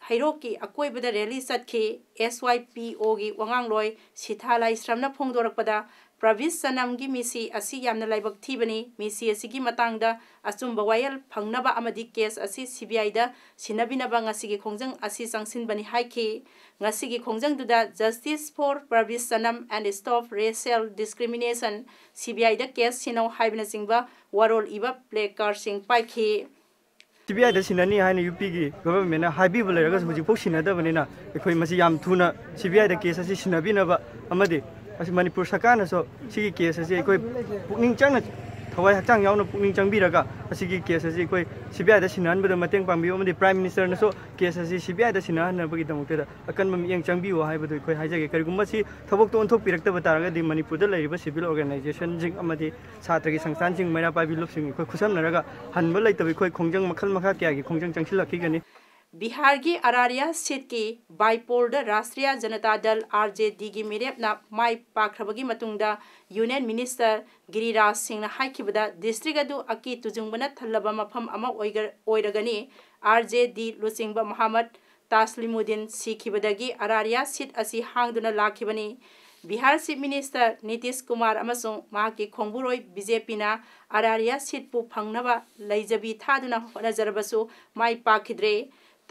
ꯍꯩꯔꯣꯛꯀꯤ ꯑꯀꯣꯏꯕꯗ rally ꯆꯠꯈꯤ꯫ S Y P O ꯒꯤ ꯋꯥꯉꯥꯡꯂꯣꯏ ꯁꯤꯊꯥ ꯂꯥꯏꯁ꯭ꯔꯝꯅ ꯐꯣꯡꯗꯣꯔꯛꯄꯗ, ꯄ꯭ꯔꯕꯤꯁ ꯁꯅꯝꯒꯤ ꯃꯤꯁꯤ ꯑꯁꯤ ꯌꯥꯝꯅ ꯂꯥꯏꯕꯛ ꯊꯤꯕꯅꯤ꯫ ꯃꯤꯁꯤ ꯑꯁꯤꯒꯤ ꯃꯇꯥꯡꯗ ꯑꯆꯨꯝꯕ ꯋꯥꯌꯦꯜ ꯐꯪꯅꯕ ꯑꯃꯗꯤ ꯀꯦꯁ ꯑꯁꯤ ꯁꯤ ꯕꯤ ꯑꯥꯏꯗ ꯁꯤꯟꯅꯕꯤꯅꯕ ꯉꯁꯤꯒꯤ ꯈꯣꯡꯖꯪ ꯑꯁꯤ ꯆꯪꯁꯤꯟꯕꯅꯤ ꯍꯥꯏꯈꯤ꯫ ꯉꯁꯤꯒꯤ ꯈꯣꯡꯖꯪꯗꯨꯗ Justice for Parvis Sanam and Stop Racial Discrimination, C B ꯑꯥꯏꯗ ꯀꯦꯁ ꯁꯤꯟꯅꯧ ꯍꯥꯏꯕꯅꯆꯤꯡꯕ ꯋꯥꯔꯣꯜ ꯏꯕ placardꯁꯤꯡ ꯄꯥꯏꯈꯤ꯫ ꯁꯤ ꯕꯤ ꯑꯥꯏꯗ ꯁꯤꯟꯅꯅꯤ ꯍꯥꯏꯅ ꯌꯨ ꯄꯤꯒꯤ ꯒꯚꯔꯟꯃꯦꯟꯅ ꯍꯥꯏꯕꯤꯕ ꯂꯩꯔꯒꯁꯨ ꯍꯧꯖꯤꯛꯐꯥꯎ ꯁꯤꯟꯅꯗꯕꯅꯤꯅ ꯑꯩꯈꯣꯏ ꯃꯁꯤ ꯌꯥꯝ ꯊꯨꯅ ꯁꯤ ꯕꯤ ꯑꯥꯏꯗ ꯀꯦꯁ ꯑꯁꯤ ꯁꯤꯟꯅꯕꯤꯅꯕ ꯑꯃꯗꯤ ꯑꯁꯤ ꯃꯅꯤꯄꯨꯔ ꯁꯔꯀꯥꯔꯅꯁꯨ ꯁꯤꯒꯤ ꯀꯦꯁ ꯑꯁꯤ ꯑꯩꯈꯣꯏ ꯄꯨꯛꯅꯤꯡ ꯆꯪꯅ, ꯊꯋꯥꯏ ꯍꯛꯆꯥꯡ ꯌꯥꯎꯅ ꯄꯨꯛꯅꯤꯡ ꯆꯪꯕꯤꯔꯒ ꯑꯁꯤꯒꯤ ꯀꯦꯁ ꯑꯁꯤ ꯑꯩꯈꯣꯏ ꯁꯤ ꯕꯤ ꯑꯥꯏꯗ ꯁꯤꯟꯅꯍꯟꯕꯗ ꯃꯇꯦꯡ ꯄꯥꯡꯕꯤꯌꯨ ꯑꯃꯗꯤ ꯄ꯭ꯔꯥꯏꯝ ꯃꯤꯅꯤꯁꯇꯔꯅꯁꯨ ꯀꯦꯁ ꯑꯁꯤ ꯁꯤ ꯕꯤ ꯑꯥꯏꯗ ꯁꯤꯟꯅꯍꯟꯅꯕꯒꯤꯗꯃꯛꯇꯗ ꯑꯀꯟꯕ ꯃꯤꯠꯌꯦꯡ ꯆꯪꯕꯤꯌꯨ ꯍꯥꯏꯕꯗꯨ ꯑꯩꯈꯣꯏ ꯍꯥꯏꯖꯒꯦ꯫ ꯀꯔꯤꯒꯨꯝꯕ ꯁꯤ ꯊꯕꯛꯇꯣ ꯑꯣꯟꯊꯣꯛꯄꯤꯔꯛꯇꯕ ꯇꯥꯔꯒꯗꯤ ꯃꯅꯤꯄꯨꯔꯗ ꯂꯩꯔꯤꯕ ꯁꯤꯚꯤꯜ ꯑꯣꯔꯒꯅꯥꯏꯖꯦꯁꯟꯁꯤꯡ ꯑꯃꯗꯤ ꯁꯥꯇ꯭ꯔꯒꯤ ꯁꯪꯁꯊꯥꯟꯁꯤꯡ, ꯃꯩꯔꯥ ꯄꯥꯏꯕꯤ ꯂꯨꯞꯁꯤꯡ ꯑꯩꯈꯣꯏ ꯈꯨꯠꯁꯝꯅꯔꯒ ꯍꯟꯕ ꯂꯩꯇꯕ ꯑꯩꯈꯣꯏ ꯈꯣꯡꯖꯪ ꯃꯈꯜ ꯃꯈꯥ ꯀꯌꯥꯒꯤ ꯈꯣꯡꯖꯪ ꯆꯪꯁꯤꯜꯂꯛꯈꯤꯒꯅꯤ꯫ ꯕꯤꯍꯥꯔꯒꯤ ꯑꯔꯥꯔꯤꯌꯥ ꯁꯤꯠꯀꯤ ꯕꯥꯏꯄꯣꯜꯗ ꯔꯥꯁꯇ꯭ꯔꯤꯌꯥ ꯖꯅꯇꯥ ꯗꯜ, ꯑꯥꯔ ꯖꯦ ꯗꯤꯒꯤ ꯃꯤꯔꯦꯞꯅ ꯃꯥꯏ ꯄꯥꯛꯈ꯭ꯔꯕꯒꯤ ꯃꯇꯨꯡꯗ ꯌꯨꯅꯤꯌꯟ ꯃꯤꯅꯤꯁꯇꯔ ꯒꯤꯔꯤꯔꯥꯖ ꯁꯤꯡꯅ ꯍꯥꯏꯈꯤꯕꯗ ꯗꯤꯁꯇ꯭ꯔꯤꯛ ꯑꯗꯨ ꯑꯀꯤ ꯇꯨꯖꯨꯡꯕꯅ ꯊꯜꯂꯕ ꯃꯐꯝ ꯑꯃ ꯑꯣꯏꯒ-, ꯑꯣꯏꯔꯒꯅꯤ꯫ ꯑꯥꯔ ꯖꯦ ꯗꯤ ꯂꯨꯆꯤꯡꯕ ꯃꯣꯍꯥꯃꯗ ꯇꯥꯁꯂꯤꯃꯨꯗꯤꯟ ꯁꯤꯈꯤꯕꯗꯒꯤ ꯑꯔꯥꯔꯤꯌꯥ ꯁꯤꯠ ꯑꯁꯤ ꯍꯥꯡꯗꯨꯅ ꯂꯥꯛꯈꯤꯕꯅꯤ꯫ ꯕꯤꯍꯥꯔ ꯆꯤꯐ ꯃꯤꯅꯤꯁꯇꯔ ꯅꯤꯇꯤꯁ ꯀꯨꯃꯥꯔ ꯑꯃꯁꯨꯡ ꯃꯍꯥꯛꯀꯤ ꯈꯣꯡꯕꯨꯔꯣꯏ ꯕꯤ ꯖꯦ ꯄꯤꯅ ꯑꯔꯥꯔꯤꯌꯥ ꯁꯤꯠꯄꯨ ꯐꯪꯅꯕ ꯂꯩꯖꯕꯤ ꯊꯥꯗꯨꯅ ꯍꯣꯠꯅꯖꯔꯕꯁꯨ ꯃꯥꯏ ꯄꯥꯛꯈꯤꯗ꯭ꯔꯦ꯫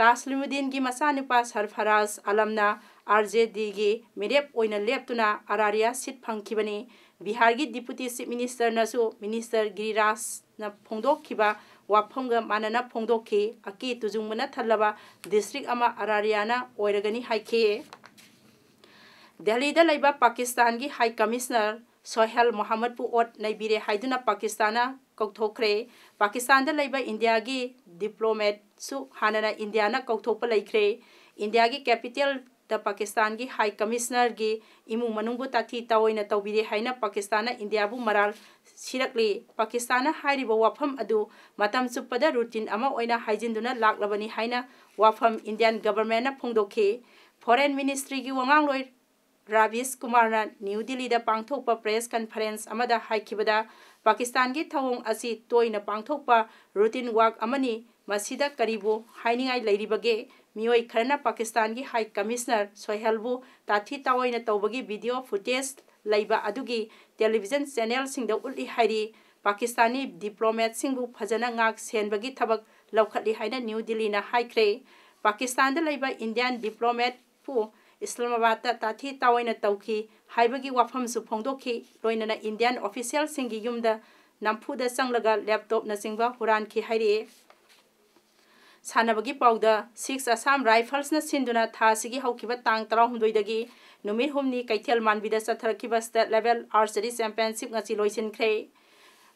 ꯇꯥꯁꯂꯤꯃꯨꯗꯤꯟꯒꯤ ꯃꯆꯥꯅꯨꯄꯥ ꯁꯔꯐꯔꯥꯖ ꯑꯂꯝꯅ ꯑꯥꯔ ꯖꯦ ꯗꯤꯒꯤ ꯃꯤꯔꯦꯞ ꯑꯣꯏꯅ ꯂꯦꯞꯇꯨꯅ ꯑꯔꯥꯔꯤꯌꯥ ꯁꯤꯠ ꯐꯪꯈꯤꯕꯅꯤ꯫ ꯕꯤꯍꯥꯔꯒꯤ ꯗꯤꯄꯨꯇꯤ ꯆꯤꯐ ꯃꯤꯅꯤꯁꯇꯔꯅꯁꯨ ꯃꯤꯅꯤꯁꯇꯔ ꯒꯤꯔꯤꯔꯥꯖꯅ ꯐꯣꯡꯗꯣꯛꯈꯤꯕ ꯋꯥꯐꯝꯒ ꯃꯥꯟꯅꯅ ꯐꯣꯡꯗꯣꯛꯈꯤ꯫ ꯑꯀꯤ ꯇꯨꯖꯨꯡꯕꯅ ꯊꯜꯂꯕ ꯗꯤꯁꯇ꯭ꯔꯤꯛ ꯑꯃ ꯑꯔꯥꯔꯤꯌꯥꯅ ꯑꯣꯏꯔꯒꯅꯤ ꯍꯥꯏꯈꯤ꯫ ꯗꯦꯜꯂꯤꯗ ꯂꯩꯕ ꯄꯥꯀꯤꯁꯇꯥꯟꯒꯤ ꯍꯥꯏ ꯀꯃꯤꯁꯅꯔ ꯁꯣꯍꯦꯜ ꯃꯣꯍꯝꯃꯗꯄꯨ ꯑꯣꯠ ꯅꯩꯕꯤꯔꯦ ꯍꯥꯏꯗꯨꯅ ꯄꯥꯀꯤꯁꯇꯥꯟꯅ ꯀꯧꯊꯣꯛꯈ꯭ꯔꯦ꯫ ꯄꯥꯀꯤꯁꯇꯥꯟꯗ ꯂꯩꯕ ꯏꯟꯗꯤꯌꯥꯒꯤ ꯗꯤꯄ꯭ꯂꯣꯃꯦꯠꯁꯨ ꯍꯥꯟꯅꯅ ꯏꯟꯗꯤꯌꯥꯅ ꯀꯧꯊꯣꯛꯄ ꯂꯩꯈ꯭ꯔꯦ꯫ ꯏꯟꯗꯤꯌꯥꯒꯤ ꯀꯦꯄꯤꯇꯦꯜꯗ ꯄꯥꯀꯤꯁꯇꯥꯟꯒꯤ ꯍꯥꯏ ꯀꯃꯤꯁꯅꯔꯒꯤ ꯏꯃꯨꯡ ꯃꯅꯨꯡꯕꯨ ꯇꯥꯊꯤ ꯇꯥꯑꯣꯏꯅ ꯇꯧꯕꯤꯔꯦ ꯍꯥꯏꯅ ꯄꯥꯀꯤꯁꯇꯥꯟꯅ ꯏꯟꯗꯤꯌꯥꯕꯨ ꯃꯔꯥꯜ ꯁꯤꯔꯛꯂꯤ꯫ ꯄꯥꯀꯤꯁꯇꯥꯟꯅ ꯍꯥꯏꯔꯤꯕ ꯋꯥꯐꯝ ꯑꯗꯨ ꯃꯇꯝ ꯆꯨꯞꯄꯗ ꯔꯨꯇꯤꯟ ꯑꯃ ꯑꯣꯏꯅ ꯍꯥꯏꯖꯤꯟꯗꯨꯅ ꯂꯥꯛꯂꯕꯅꯤ ꯍꯥꯏꯅ ꯋꯥꯐꯝ ꯏꯟꯗꯤꯌꯥꯟ ꯒꯚꯔꯟꯃꯦꯟꯠꯅ ꯐꯣꯡꯗꯣꯛꯈꯤ꯫ ꯐꯣꯔꯦꯟ ꯃꯤꯅꯤꯁꯇ꯭ꯔꯤꯒꯤ ꯋꯥꯉꯥꯡꯂꯣꯏ ꯔꯥꯕꯤꯁ ꯀꯨꯃꯥꯔꯅ ꯅ꯭ꯌꯨ ꯗꯤꯜꯂꯤꯗ ꯄꯥꯡꯊꯣꯛꯄ ꯄ꯭ꯔꯦꯁ ꯀꯟꯐꯔꯦꯟꯁ ꯑꯃꯗ ꯍꯥꯏꯈꯤꯕꯗ, ꯄꯥꯀꯤꯁꯇꯥꯟꯒꯤ ꯊꯧꯑꯣꯡ ꯑꯁꯤ ꯇꯣꯏꯅ ꯄꯥꯡꯊꯣꯛꯄ ꯔꯨꯇꯤꯟ ꯋꯥꯛ ꯑꯃꯅꯤ, ꯃꯁꯤꯗ ꯀꯔꯤꯕꯨ ꯍꯥꯏꯅꯤꯡꯉꯥꯏ ꯂꯩꯔꯤꯕꯒꯦ? ꯃꯤꯑꯣꯏ ꯈꯔꯅ ꯄꯥꯀꯤꯁꯇꯥꯟꯒꯤ ꯍꯥꯏ ꯀꯃꯤꯁꯅꯔ ꯁꯣꯍꯦꯜꯕꯨ ꯇꯥꯊꯤ ꯇꯥꯑꯣꯏꯅ ꯇꯧꯕꯒꯤ ꯚꯤꯗꯤꯑꯣ ꯐꯨꯇꯦꯖ ꯂꯩꯕ ꯑꯗꯨꯒꯤ television channelꯁꯤꯡꯗ ꯎꯠꯂꯤ ꯍꯥꯏꯔꯤ꯫ ꯄꯥꯀꯤꯁꯇꯥꯅꯤ diplomatꯁꯤꯡꯕꯨ ꯐꯖꯅ ꯉꯥꯛ ꯁꯦꯟꯕꯒꯤ ꯊꯕꯛ ꯂꯧꯈꯠꯂꯤ ꯍꯥꯏꯅ ꯅ꯭ꯌꯨ ꯗꯤꯜꯂꯤꯅ ꯍꯥꯏꯈ꯭ꯔꯦ꯫ ꯄꯥꯀꯤꯁꯇꯥꯟꯗ ꯂꯩꯕ Indian diplomatꯄꯨ ꯏꯁꯂꯥꯃꯥꯕꯥꯗꯇ ꯇꯥꯊꯤ ꯇꯥꯑꯣꯏꯅ ꯇꯧꯈꯤ ꯍꯥꯏꯕꯒꯤ ꯋꯥꯐꯝꯁꯨ ꯐꯣꯡꯗꯣꯛꯈꯤ꯫ ꯂꯣꯏꯅꯅ Indian officialꯁꯤꯡꯒꯤ ꯌꯨꯝꯗ ꯅꯝꯐꯨꯗ ꯆꯪꯂꯒ laptopꯅꯆꯤꯡꯕ ꯍꯨꯔꯥꯟꯈꯤ ꯍꯥꯏꯔꯤ꯫ ꯁꯥꯟꯅꯕꯒꯤ ꯄꯥꯎꯗ, Six Assam Riflesꯅ ꯁꯤꯟꯗꯨꯅ ꯊꯥ ꯑꯁꯤꯒꯤ ꯍꯧꯈꯤꯕ ꯇꯥꯡ ꯇꯔꯥꯍꯨꯝꯗꯣꯏꯗꯒꯤ ꯅꯨꯃꯤꯠ ꯍꯨꯝꯅꯤ ꯀꯩꯊꯦꯜ ꯃꯥꯟꯕꯤꯗ ꯆꯠꯊꯔꯛꯈꯤꯕ state level archery championship ꯉꯁꯤ ꯂꯣꯏꯁꯤꯟꯈ꯭ꯔꯦ꯫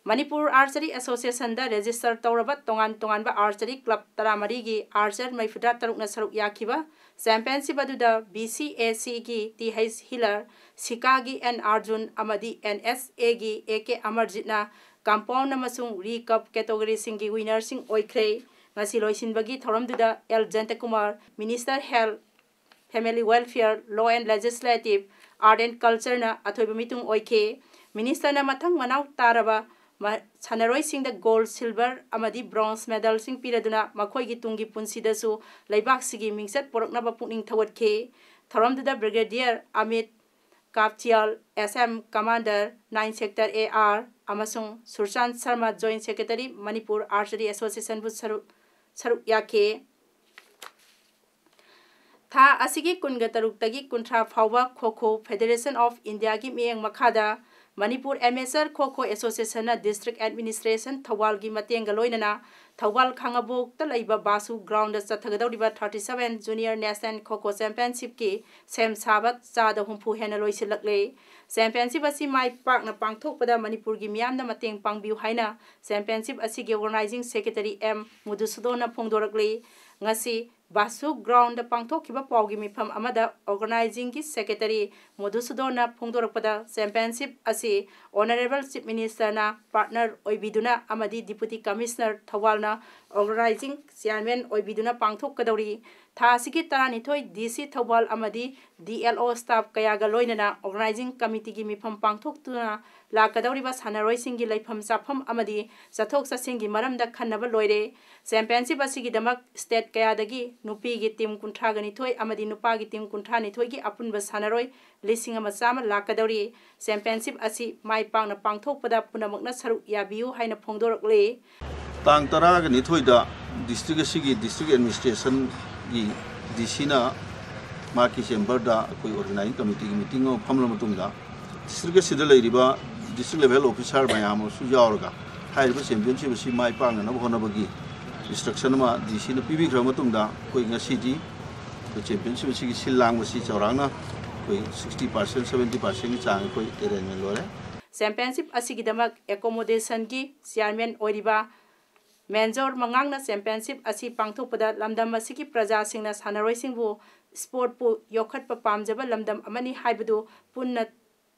ꯃꯅꯤꯄꯨꯔ Archery Associationꯗ register ꯇꯧꯔꯕ ꯇꯣꯉꯥꯟ ꯇꯣꯉꯥꯟꯕ archery club ꯇꯔꯥꯃꯔꯤꯒꯤ archer ꯃꯔꯤꯐꯨꯇꯔꯥ ꯇꯔꯨꯛꯅ ꯁꯔꯨꯛ ꯌꯥꯈꯤꯕ championship ꯑꯗꯨꯗ BCACꯒꯤ Th Hiller, ꯁꯤꯀꯥꯒꯤ N Arjun ꯑꯃꯗꯤ NSAꯒꯤ AK Amarjitꯅ compound ꯑꯃꯁꯨꯡ recurve categoryꯁꯤꯡꯒꯤ winnerꯁꯤꯡ ꯑꯣꯏꯈ꯭ꯔꯦ꯫ ꯉꯁꯤ ꯂꯣꯏꯁꯤꯟꯕꯒꯤ ꯊꯧꯔꯝꯗꯨꯗ L Jayantakumar, Minister Health, Family Welfare, Law and Legislative, Art and Cultureꯅ ꯑꯊꯣꯏꯕ ꯃꯤꯇꯨꯡ ꯑꯣꯏꯈꯤ꯫ Ministerꯅ ꯃꯊꯪ ꯃꯅꯥꯎ ꯇꯥꯔꯕ ꯃ-, ꯁꯥꯟꯅꯔꯣꯏꯁꯤꯡꯗ gold, silver ꯑꯃꯗꯤ bronze medalꯁꯤꯡ ꯄꯤꯔꯗꯨꯅ ꯃꯈꯣꯏꯒꯤ ꯇꯨꯡꯒꯤ ꯄꯨꯟꯁꯤꯗꯁꯨ ꯂꯩꯕꯥꯛꯁꯤꯒꯤ ꯃꯤꯡꯆꯠ ꯄꯨꯔꯛꯅꯕ ꯄꯨꯛꯅꯤꯡ ꯊꯧꯒꯠꯈꯤ꯫ ꯊꯧꯔꯝꯗꯨꯗ Brigadier Amit ꯀꯥꯞꯊꯤꯌꯥꯜ, S M Commander, Nine Sector A R, ꯑꯃꯁꯨꯡ ꯁꯨꯔꯆꯥꯟ Sharma, Joint Secretary, Manipur Archery Associationꯕꯨ ꯁꯔꯨꯛ, ꯁꯔꯨꯛ ꯌꯥꯈꯤ꯫ ꯊꯥ ꯑꯁꯤꯒꯤ ꯀꯨꯟꯒ ꯇꯔꯨꯛꯇꯒꯤ ꯀꯨꯟꯊ꯭ꯔꯥ ꯐꯥꯎꯕ Kho Kho Federation of Indiaꯒꯤ ꯃꯤꯠꯌꯦꯡ ꯃꯈꯥꯗ Manipur Amateur Kho Kho Associationꯅ District Administration ꯊꯧꯕꯥꯜꯒꯤ ꯃꯇꯦꯡꯒ ꯂꯣꯏꯅꯅ ꯊꯧꯕꯥꯜ ꯈꯥꯉꯕꯣꯛꯇ ꯂꯩꯕ ꯕꯥꯁꯨ groundꯗ ꯆꯠꯊꯒꯗꯧꯔꯤꯕ thirty seven Junior National Kho Kho Championshipꯀꯤ ꯁꯦꯝ ꯁꯥꯕ ꯆꯥꯗ ꯍꯨꯝꯐꯨ ꯍꯦꯟꯅ ꯂꯣꯏꯁꯤꯜꯂꯛꯂꯦ꯫ Championship ꯑꯁꯤ ꯃꯥꯏ ꯄꯥꯛꯅ ꯄꯥꯡꯊꯣꯛꯄꯗ ꯃꯅꯤꯄꯨꯔꯒꯤ ꯃꯤꯌꯥꯝꯅ ꯃꯇꯦꯡ ꯄꯥꯡꯕꯤꯌꯨ ꯍꯥꯏꯅ championship ꯑꯁꯤꯒꯤ organizing secretary M ꯃꯨꯗꯨꯁꯨꯗꯣꯟꯅ ꯐꯣꯡꯗꯣꯔꯛꯂꯤ꯫ ꯉꯁꯤ ꯕꯥꯁꯨ groundꯗ ꯄꯥꯡꯊꯣꯛꯈꯤꯕ ꯄꯥꯎꯒꯤ ꯃꯤꯐꯝ ꯑꯃꯗ organizingꯒꯤ secretary ꯃꯨꯗꯨꯁꯨꯗꯣꯟꯅ ꯐꯣꯡꯗꯣꯔꯛꯄꯗ, championship ꯑꯁꯤ Honourable Chief Ministerꯅ partner ꯑꯣꯏꯕꯤꯗꯨꯅ ꯑꯃꯗꯤ Deputy Commissioner ꯊꯧꯕꯥꯜꯅ organizing chairman ꯑꯣꯏꯕꯤꯗꯨꯅ ꯄꯥꯡꯊꯣꯛꯀꯗꯧꯔꯤ꯫ ꯊꯥ ꯑꯁꯤꯒꯤ ꯇꯔꯥꯅꯤꯊꯣꯏ ꯗꯤ ꯁꯤ ꯊꯧꯕꯥꯜ ꯑꯃꯗꯤ ꯗꯤ ꯑꯦꯜ ꯑꯣ staff ꯀꯌꯥꯒ ꯂꯣꯏꯅꯅ organizing committeeꯒꯤ ꯃꯤꯐꯝ ꯄꯥꯡꯊꯣꯛꯇꯨꯅ ꯂꯥꯛꯀꯗꯧꯔꯤꯕ ꯁꯥꯟꯅꯔꯣꯏꯁꯤꯡꯒꯤ ꯂꯩꯐꯝ ꯆꯥꯐꯝ ꯑꯃꯗꯤ ꯆꯠꯊꯣꯛ ꯆꯠꯁꯤꯟꯒꯤ ꯃꯔꯝꯗ ꯈꯟꯅꯕ ꯂꯣꯏꯔꯦ꯫ Championship ꯑꯁꯤꯒꯤꯗꯃꯛ state ꯀꯌꯥꯗꯒꯤ ꯅꯨꯄꯤꯒꯤ team ꯀꯨꯟꯊ꯭ꯔꯥꯒ ꯅꯤꯊꯣꯏ ꯑꯃꯗꯤ ꯅꯨꯄꯥꯒꯤ team ꯀꯨꯟꯊ꯭ꯔꯥ ꯅꯤꯊꯣꯏꯒꯤ ꯑꯄꯨꯟꯕ ꯁꯥꯟꯅꯔꯣꯏ ꯂꯤꯁꯤꯡ ꯑꯃ ꯆꯥꯝꯃ ꯂꯥꯛꯀꯗꯧꯔꯤ꯫ Championship ꯑꯁꯤ ꯃꯥꯏ ꯄꯥꯛꯅ ꯄꯥꯡꯊꯣꯛꯄꯗ ꯄꯨꯝꯅꯃꯛꯅ ꯁꯔꯨꯛ ꯌꯥꯕꯤꯌꯨ ꯍꯥꯏꯅ ꯐꯣꯡꯗꯣꯔꯛꯂꯤ꯫ ꯇꯥꯡ ꯇꯔꯥꯒ ꯅꯤꯊꯣꯏꯗ district ꯑꯁꯤꯒꯤ district administrationꯒꯤ D Cꯅ ꯃꯍꯥꯛꯀꯤ chamberꯗ ꯑꯩꯈꯣꯏ organizing committeeꯒꯤ meeting ꯑꯃ ꯐꯝꯂ ꯃꯇꯨꯡꯗ district ꯑꯁꯤꯗ ꯂꯩꯔꯤꯕ district level officer ꯃꯌꯥꯝ ꯑꯃꯁꯨ ꯌꯥꯎꯔꯒ ꯍꯥꯏꯔꯤꯕ championship ꯑꯁꯤ ꯃꯥꯏ ꯄꯥꯛꯅꯅꯕ ꯍꯣꯠꯅꯕꯒꯤ instruction ꯑꯃ D Cꯅ ꯄꯤꯕꯤꯈ꯭ꯔꯕ ꯃꯇꯨꯡꯗ ꯑꯩꯈꯣꯏ ꯉꯁꯤꯗꯤ ꯑꯩꯈꯣꯏ championship ꯑꯁꯤꯒꯤ ꯁꯤꯜ ꯂꯥꯡꯕꯁꯤ ꯆꯥꯎꯔꯥꯛꯅ ꯑꯩꯈꯣꯏ sixty percent, seventy percentꯒꯤ ꯆꯥꯡ ꯑꯩꯈꯣꯏ arrangement ꯂꯣꯏꯔꯦ꯫ Championship ꯑꯁꯤꯒꯤꯗꯃꯛ accommodationꯒꯤ chairman ꯑꯣꯏꯔꯤꯕ Major ꯃꯉꯥꯡꯅ championship ꯑꯁꯤ ꯄꯥꯡꯊꯣꯛꯄꯗ ꯂꯝꯗꯝ ꯑꯁꯤꯒꯤ ꯄ꯭ꯔꯖꯥꯁꯤꯡꯅ ꯁꯥꯟꯅꯔꯣꯏꯁꯤꯡꯕꯨ sportꯄꯨ ꯌꯣꯛꯈꯠꯄ ꯄꯥꯝꯖꯕ ꯂꯝꯗꯝ ꯑꯃꯅꯤ ꯍꯥꯏꯕꯗꯨ ꯄꯨꯟꯅ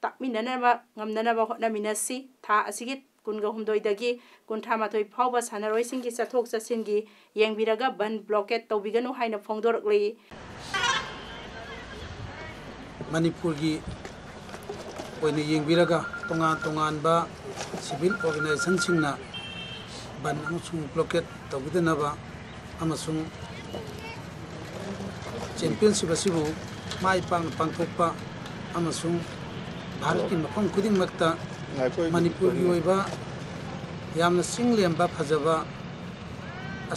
ꯇꯥꯛꯃꯤꯟꯅꯅꯕ ꯉꯝꯅꯅꯕ ꯍꯣꯠꯅꯃꯤꯟꯅꯁꯤ꯫ ꯊꯥ ꯑꯁꯤꯒꯤ ꯀꯨꯟꯒ ꯍꯨꯝꯗꯣꯏꯗꯒꯤ ꯀꯨꯟꯊ꯭ꯔꯥ ꯃꯥꯊꯣꯏ ꯐꯥꯎꯕ ꯁꯥꯟꯅꯔꯣꯏꯁꯤꯡꯒꯤ ꯆꯠꯊꯣꯛ ꯆꯠꯁꯤꯟꯒꯤ ꯌꯦꯡꯕꯤꯔꯒ ꯕꯟ blockade ꯇꯧꯕꯤꯒꯅꯨ ꯍꯥꯏꯅ ꯐꯣꯡꯗꯣꯔꯛꯂꯤ꯫ ꯃꯅꯤꯄꯨꯔꯒꯤ ꯑꯣꯏꯅ ꯌꯦꯡꯕꯤꯔꯒ ꯇꯣꯉꯥꯟ ꯇꯣꯉꯥꯟꯕ civil organizationꯁꯤꯡꯅ ꯕꯟ ꯑꯃꯁꯨꯡ blockade ꯇꯧꯕꯤꯗꯅꯕ ꯑꯃꯁꯨꯡ championship ꯑꯁꯤꯕꯨ ꯃꯥꯏ ꯄꯥꯛꯅ ꯄꯥꯡꯊꯣꯛꯄ ꯑꯃꯁꯨꯡ ꯚꯥꯔꯠꯀꯤ ꯃꯐꯝ ꯈꯨꯗꯤꯡꯃꯛꯇ ꯃꯅꯤꯄꯨꯔꯒꯤ ꯑꯣꯏꯕ ꯌꯥꯝꯅ ꯆꯤꯡ ꯂꯦꯝꯕ ꯐꯖꯕ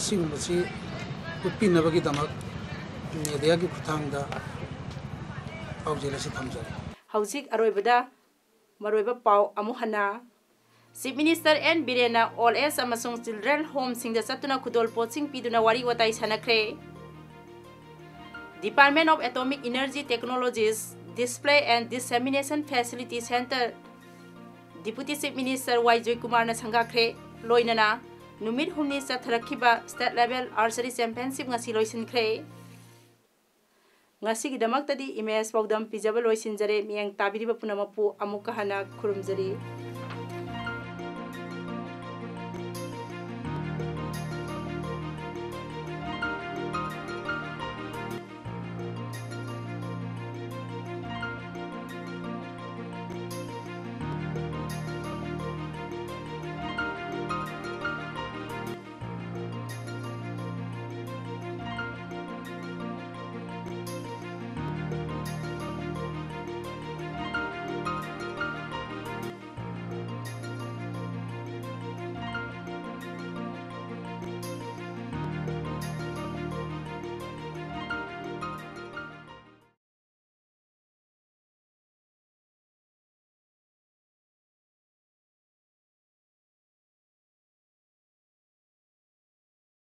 ꯑꯁꯤꯒꯨꯝꯕꯁꯤ ꯎꯠꯄꯤꯅꯕꯒꯤꯗꯃꯛ mediaꯒꯤ ꯈꯨꯠꯊꯥꯡꯗ ꯄꯥꯎꯖꯦꯜ ꯑꯁꯤ ꯊꯝꯖꯔꯤ꯫ ꯍꯧꯖꯤꯛ ꯑꯔꯣꯏꯕꯗ ꯃꯔꯨꯑꯣꯏꯕ ꯄꯥꯎ ꯑꯃꯨꯛ ꯍꯟꯅ꯫ Chief Minister N ꯕꯤꯔꯦꯟꯅ old age ꯑꯃꯁꯨꯡ children homeꯁꯤꯡꯗ ꯆꯠꯇꯨꯅ ꯈꯨꯗꯣꯜ ꯄꯣꯠꯁꯤꯡ ꯄꯤꯗꯨꯅ ꯋꯥꯔꯤ ꯋꯥꯇꯥꯏ ꯁꯥꯟꯅꯈ꯭ꯔꯦ꯫ Department of Atomic Energy Technologies Display and Dissemination Facility Center Deputy Chief Minister ꯋꯥꯏ ꯖꯣꯏꯀꯨꯃꯥꯔꯅ ꯁꯪꯒꯥꯈ꯭ꯔꯦ꯫ ꯂꯣꯏꯅꯅ ꯅꯨꯃꯤꯠ ꯍꯨꯝꯅꯤ ꯆꯠꯊꯔꯛꯈꯤꯕ state level archery championship ꯉꯁꯤ ꯂꯣꯏꯁꯤꯟꯈ꯭ꯔꯦ꯫ ꯉꯁꯤꯒꯤꯗꯃꯛꯇꯗꯤ ꯏꯃꯦꯖ ꯄꯥꯎꯗꯝ ꯄꯤꯖꯕ ꯂꯣꯏꯁꯤꯟꯖꯔꯦ꯫ ꯃꯤꯠꯌꯦꯡ ꯇꯥꯕꯤꯔꯤꯕ ꯄꯨꯝꯅꯃꯛꯄꯨ ꯑꯃꯨꯛꯀ ꯍꯟꯅ ꯈꯨꯔꯨꯝꯖꯔꯤ꯫